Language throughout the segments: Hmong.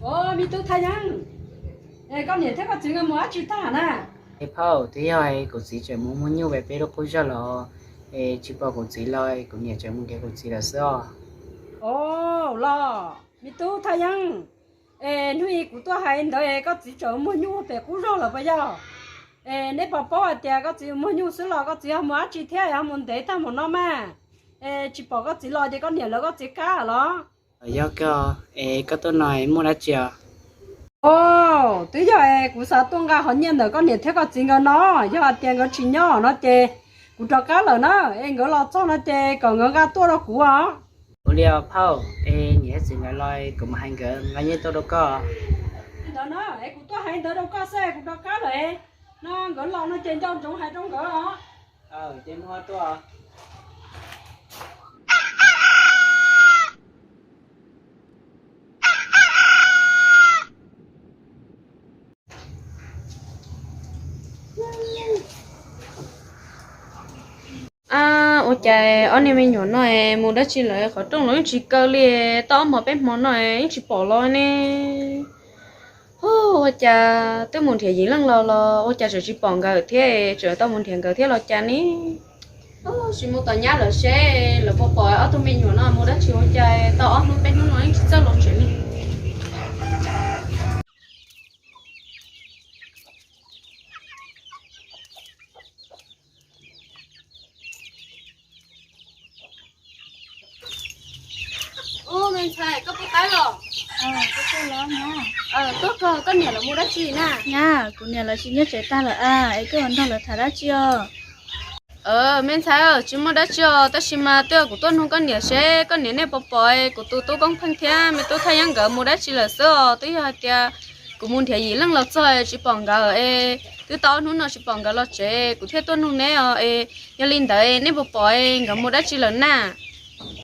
Ua, me tub Thaj Yeeb, koj niam thiab koj txiv nkawd mus dab tsi tag na? Es phauj, twb yog kuv txiv tseem mus muag nyuj pem peb lub qub zos los, es tsis pom kuv txiv los kuv niam tseem mus nrhiav kuv txiv lawm xwb os. Ua los, me tub Thaj Yeeb, es hnub i kuv tuaj hais ntawd koj txiv tseem muag nyuj pem qub zos lawm puas yog? Es neb puas paub hais tias koj txiv muag nyuj xwb los koj txiv ho mus dab tsi thiab ho mus ntev tag mus no mas? Es tsis pom koj txiv los ces koj niam lawv koj txiv qab los? Yog kawg, es koj tuaj no muaj dab tsi os? Ua, twb yog es kuv xav tuaj nqa qhov nyiaj ntawm koj niam thiab koj txiv nkawd no, yog hais tias nkawd tsis nyob no ces kuv rov qab lawm na, es nkawd los txog no ces kom nkawd nqa tuaj rau kuv os. Ua li os phauj, es niam thiab txiv nkawd los kuv mam hais nkawd nqa nyiaj tuaj rau koj. Li ntawd na, es kuv tuaj hais ntawd rau koj xwb, kuv rov qab lawm. No nkawd los no ces nco ntsoov hais rau nkawd os. Ces mus tuaj. Ab, ua cas ob niag me nyuam no mus dab tsi lawm, qhov rooj los yeej tsis kaw li, tau ob hmo peb hmo no yeej tsis pom los ne. Ua cas twb mus nrhiav Yim Leej los los ua cas tseem tsis pom nkawd thiab, tseem tau mus nrhiav nkawd thiab los cas ne? Tsis mus tom nyab lawv seb lawv puas pom ob tug me nyuam no mus dab tsi, ua cas tau ob hnub peb hnub no yeej tsis txawj los tsev li. Ub, me ntxhais, koj pw qab los? Tuaj kawg, koj niam lawv mus dab tsi na? Nyab, kuv niam lawv tsis nyob tsev tag lawm a, es koj ho nrog lawv tham dab tsi os? Me ntxhais, tsis muaj dab tsi os, tab sis mas twb yog kuv tuaj nug koj niam seb koj niam nej puas pom kuv tus tub Koob Pheej thiab me tub Thaj Yeeb nkawd mus dab tsi lawm xwb os. Twb yog hais tias kuv mus nrhiav Yim Leej los txog tsis pom nkawd es, twb tau ob hnub no tsis pom nkawd los tsev, kuv thiaj tuaj nug neb os. Es yog li ntawd nej puas pom nkawd mus dab tsi lawm na?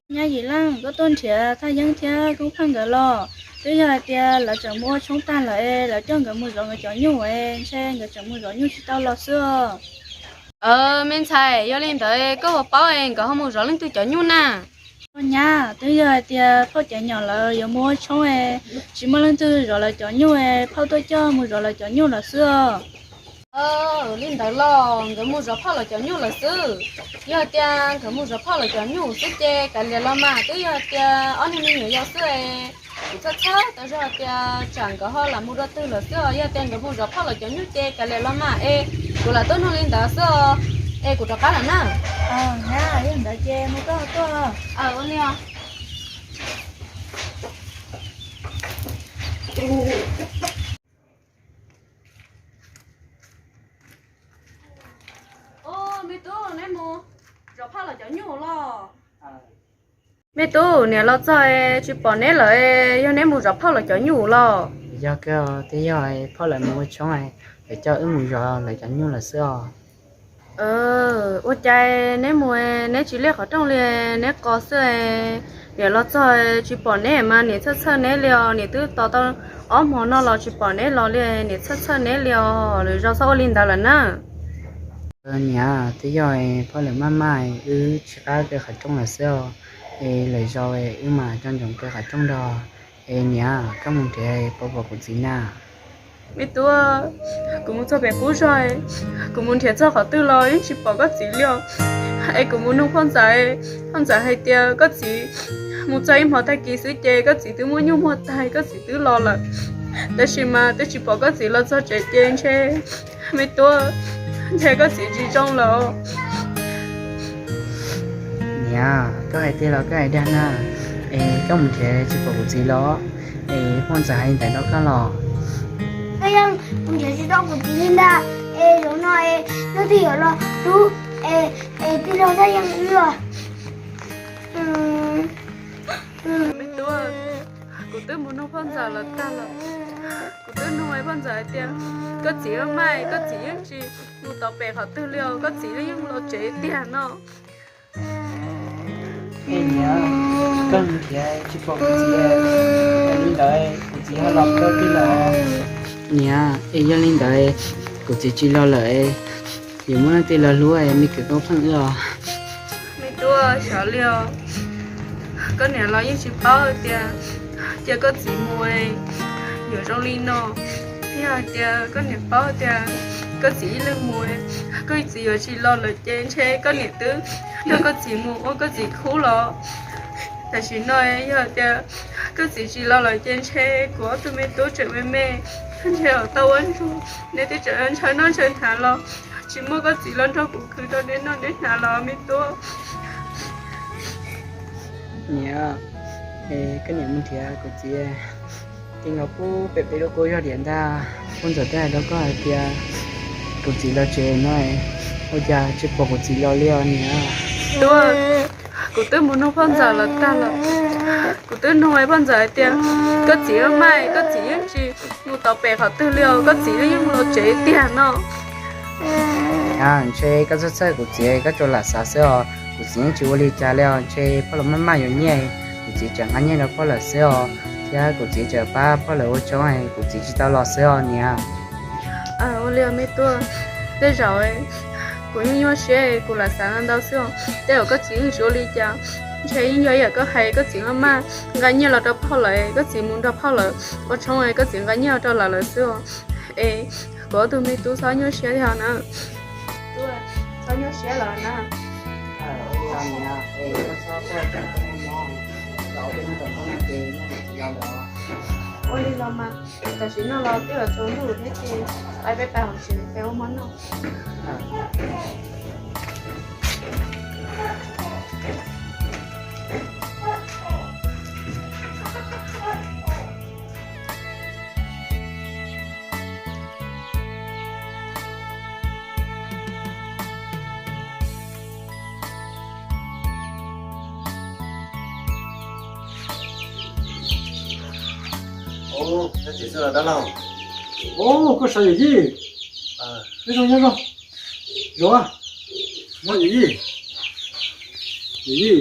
Nyab Yim Leej, koj tuaj nrhiav Thaj Yeeb thiab Koob Pheej nkawd los? Twb yog hais tias lawv tseem mus ua tshoob tag lawm es lawv coj nkawd mus zov nkawd cov nyuj es ntshe nkawd tseem mus zov nyuj tsis tau los xwb os. Me ntxhais, yog li ntawd koj puas paub es nkawd ho mus zov leej twg cov nyuj na? Nyab, twb yog hais tias phauj Caiv Nyom lawv yuav mus ua tshoob es tsis muaj leej twg zov lawv cov nyuj es phauj tuaj coj mus zov lawv cov nyuj lawm xwb os. Li ntawd los nkawd mus zov phauj lawv cov nyuj lawm xwb. Yog hais tias nkawd mus zov phauj lawv cov nyuj xwb ces kav liam los mas, twb yog hais tias ob niag me nyuam yau xwb es kuv txhawj txhawj tau zog hais tias tsam nkawd ho lam mus dua twg lawm xwb os. Yog hais tias nkawd mus zov phauj lawv cov nyuj ces kav liam los mas es kuv lam tuaj nug li ntawd xwb os. Es kuv rov qab lawm na. Nyab, yog ntawd ces mus koj tuaj. Ua li os. Ub, me tub, neb mus zov phauj lawv cov nyuj los? Me tub, niam los txog tsis pom neb lawm, yog neb mus zov phauj lawv cov nyuj los? Yog kawg, twb yog phauj lawv mus ua tshoob, lawv coj wb mus zov lawv cov nyuj lawm xwb os. Ua cas neb mus neb tsis liaj qhov rooj li, neb qos xwb. Niam los txog tsis pom neb mas niam txhawj txhawj neb li os, niam twb tos tau ob hmo no los tsis pom neb los li, niam txhawj txhawj neb li os, lwm zaus txhob ua li ntawd lawm na. Niam, twb yog phauj lawv maj maj wb tsis qab kaw qhov rooj lawm xwb os, es lwm zaus wb mam nco ntsoov kaw qhov rooj dua. Es niam, koj mus nrhiav puas pom kuv txiv na? Me tub, kuv mus txog pem qub zog, kuv mus nrhiav txog qhov twg los yeej tsis pom koj txiv li os. Es kuv mus nug phauj ntxawm, phauj ntxawm hais tias koj txiv mus txog ib hmo tag kis xwb ces koj txiv twb muab nyuj muag tag, koj txiv twb los lawm. Tab sis mas twb tsis pom koj txiv los txog tsev ces ntshe, me tub, ntshe koj txiv tsis zoo lawm. Niam, koj hais tiag los koj hais dag na? Es koj mus nrhiav tsis pom kuv txiv los? Es phauj ntxawm hais li ntawd rau koj los? Koj yeej mus nrhiav tsis tau kuv txiv li ntag. Es zaum no es leej twg yuav los hlub es, es tij laug Thaj Yeeb wb os. Me tub, kuv twb mus nug phauj ntxawm lawm tag lawm. Kuv twb nug phauj ntxawm hais tias koj txiv maj maj, koj txiv yeej tsis mus tau pem qhov twg li os, koj txiv yeej los tsev tiag no. Es niam, koj mus nrhiav tsis pom kuv txiv, yog li ntawd kuv txiv ho los rau twg lawm? Niam, es yog li ntawd kuv txiv tsis los lawm, yuav muaj leej twg los hlub me kwv Koob Pheej wb os? Me tub, xyov li os. Koj niam los yeej tsis paub tias cia koj txiv mus, Yuav zoo li no, yog hais tias koj niam paub tias koj txiv ib leeg mus, koj txiv yuav tsis los lawm ces ntshe koj niam twb nrog koj txiv mus ua koj txiv khub los. Tam sim no yog tias koj txiv tsis los lawm ces ntshe kuv ob tug me tub tseem me me, ntshe tau ua ntsuag, neb twb tseem ntshaw noj ntshaw hnav los tsis muaj koj txiv los nrog kuv khwv rau neb noj neb hnav los me tub. Niam, koj niam mus nrhiav kuv txiv, tij nkaus pub pem peb lub qub zog diam ntag. Poj ntxawm twb hais rau koj hais tias kuv txiv los tsev no, ua cas tsis pom kuv txiv los li os niam? Tub, kuv twb mus nug poj ntxawm los tag lawm. Kuv twb nug poj ntxawm hais tias koj txiv maj maj, koj txiv yeej tsis mus tau pem qhov twg li os, koj txiv yeej mus los tsev tiag no. Ntshe koj txhawj txhawj kuv txiv, koj tsuas lam xav xwb os. Kuv txiv yeej tsis ua li cas li os, ntshe phauj lawv maj maj yuav nyiaj, kuv txiv tseem nqa nyiaj rau phauj lawv xwb os, thiab kuv txiv tseem pab phauj lawv ua tshoob, kuv txiv tsis tau los xwb os niam. Ua li me tub, tej zaum kuv yeej nyuaj siab, kuv lam xav ntau xwb os. Tej zaum koj txiv yeej tsis ua li cas, ntshe yeej yog yam koj hais, koj txiv maj maj nqa nyiaj los rau phauj lawv, koj txiv mus nrog phauj lawv ua tshoob, koj txiv nqa nyiaj los rau lawv lawv xwb os. Es kuv ob tug me tub txhob nyuaj siab thiab na. Tub, txhob nyuaj siab lawm na. Ua li los mas, tam sim no los twb yuav tsaus ntuj thiab ces peb pais hauv tsev peb ua hmo noj. Ov, koj sawv Yawm Yij. Nyob zoo, nyob zoo. Zov, nyob Yawm Yij. Yawm Yij,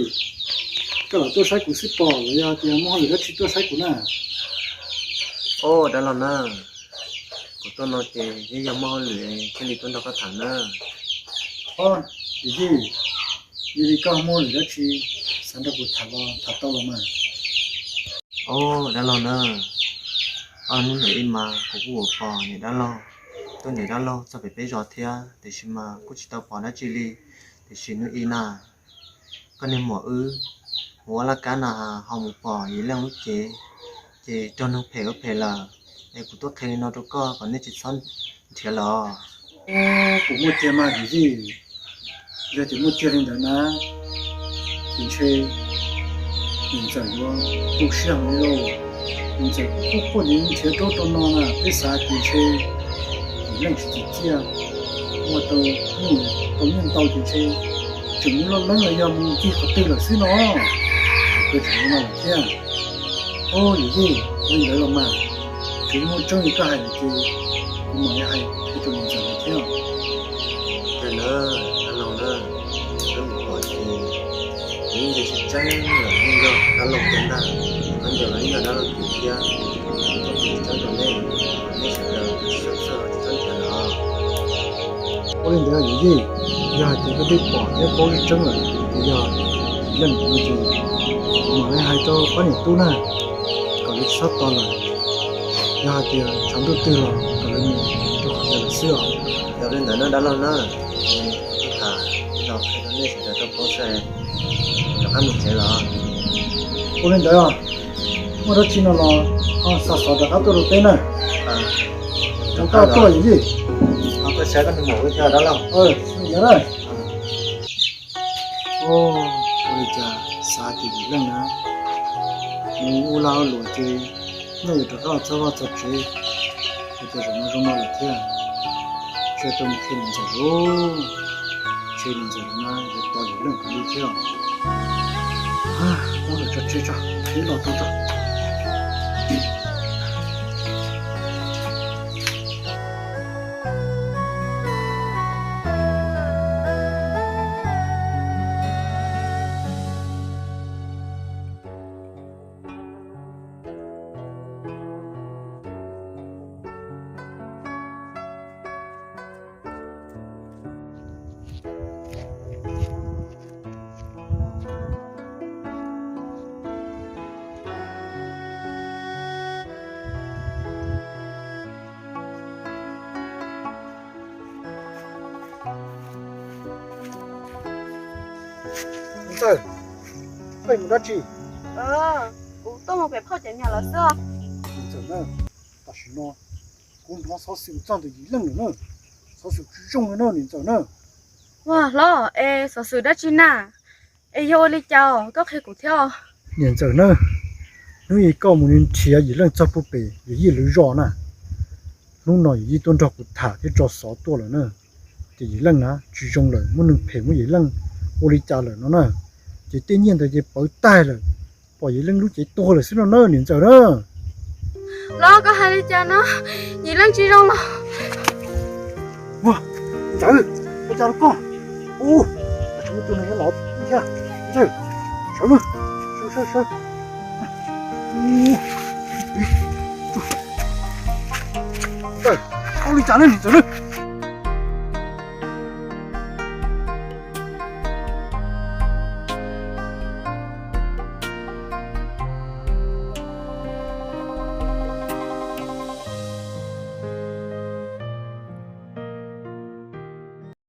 koj lam tuaj saib kuv xwb pom los yog tias muaj hauj lwm dab tsi tuaj saib kuv na? Ov, dab laug na, kuv tuaj no ces yeej yog muaj hauj lwm thiaj li tuaj nrog koj tham na. Ov, Yawm Yij, yog li koj muaj hauj lwm dab tsi xav nrog kuv tham los tham tau los mas. Ov, dab laug na, ob hnub ntawm ib mas kuv kuj ua pom niam dab laug, tuaj niam dab laug txog pem peb zos thiab, tiam sis mas kuj tsis tau pom dab tsi li. Tiam sis hnub ib na, koj niag muam wb mus ua laj kab na, ho mus pom Yim Leej lub cev, ces raug neeg phem ua phem lawm. Es kuv tuaj qhia li no rau koj kom nej tsis txhob nrhiav lawm os. Kuv muaj tiag mas Yawm Yij, yog tias muaj tiag li ntawd na, ces ntshe niam ntxawm yuav tu siab heev li lauj. Niam ntxawm kuj quaj nyiav nrhiav rau ub rau no na, peb xav ces ntshe Yim Leej tsis tsim txiaj, ua tau nyiaj ntau ces ntshe tseem mus loj leeb los yog mus ncig qhov twg lawm xwb no. Kuv tseem ua no lawm thiab. Ov, Yawm Yij, li ntawd los mas, tsis muaj tseeb li koj hais lawm ces kuv mam li hais qhia rau niam ntxawm lawv thiab. Ces na, dab laug na, wb mus pom ces kuv yeej ntsia tsis tseeb lawm, yeej yog dab laug tiag ntag. Khaub ncaws los yeej yog dab laug cus thiab, kuv thaum tsis tseeb rau nej, nej sawv daws tsis txhob txhawj tsis txhob nrhiav lawm. Ua li ntawd Yawm Yij, yog hais tias koj twb pom thiab paub tseeb lawm tias yog Yim Leej no ces kuv mam li hais rau pab niam tub na, kom lawv tsis txhob tos lawm. Yog hais tias tshav ntuj twg los kom lawv mus rau qhov twg lawm xwb os. Yog li ntawd na dab laug na, kuv tuaj tham los qhia rau nej sawv daws tau paub xwb, rov qab mus tsev los. Ua li ntawd, muaj dab tsi no los ho xa xov rov qab tuaj rau peb na. Rov qab tuaj Yawm Yij. Tuaj saib koj niag muam wb thiab dab laug. Ua li cas xav tias Yim Leej na, mus ua lag ua luam ces noj yuav rov qab txog vaj txog tsev, ua cas zaum no zoo no lawm thiab. Ntshe tuaj mus qhia niam ntxawm lauj, ntshe niam ntxawm no yuav tos Yim Leej heev li thiab. Ua lawm tso tseg tso, peb los tau tso. Ntxawm, koj mus dab tsi? Kuv tuaj mus pem phauj cov nyom lawv xwb. Niam ntxawm na, tam sim no kuv hnov xov xwm txog ntawm Yim Leej lawm na. Xov xwm tsis zoo li na niam ntxawm na. Ua hlob, es xov xwm dab tsi na? Es yog ua li cas koj qhia kuv thiab? Niam ntxawm na, hnub ib koj mus nrhiav Yim Leej txog puag pem yawm yij lawv zos na. Hnub no yawm yij tuaj nrog kuv tham thiab tso xov tuaj lawm na. Ces Yim Leej na tsis zoo lawm, muaj neeg phem muab Yim Leej ua li cas lawm no na. Ces tej nyiaj ntawd ces pawv tag lawm, pom Yim Leej lub cev tuag lawm xwb no na niam ntxawm na. Los koj hais li cas no? Yim Leej tsis zoo los? Ua, ntxawm, ua cas rau koj? Ua, tsis muaj tus neeg los thiab. Ntxawm, sawv, sawv, sawv, sawv. Ntxawm, ua li cas ne niam ntxawm na?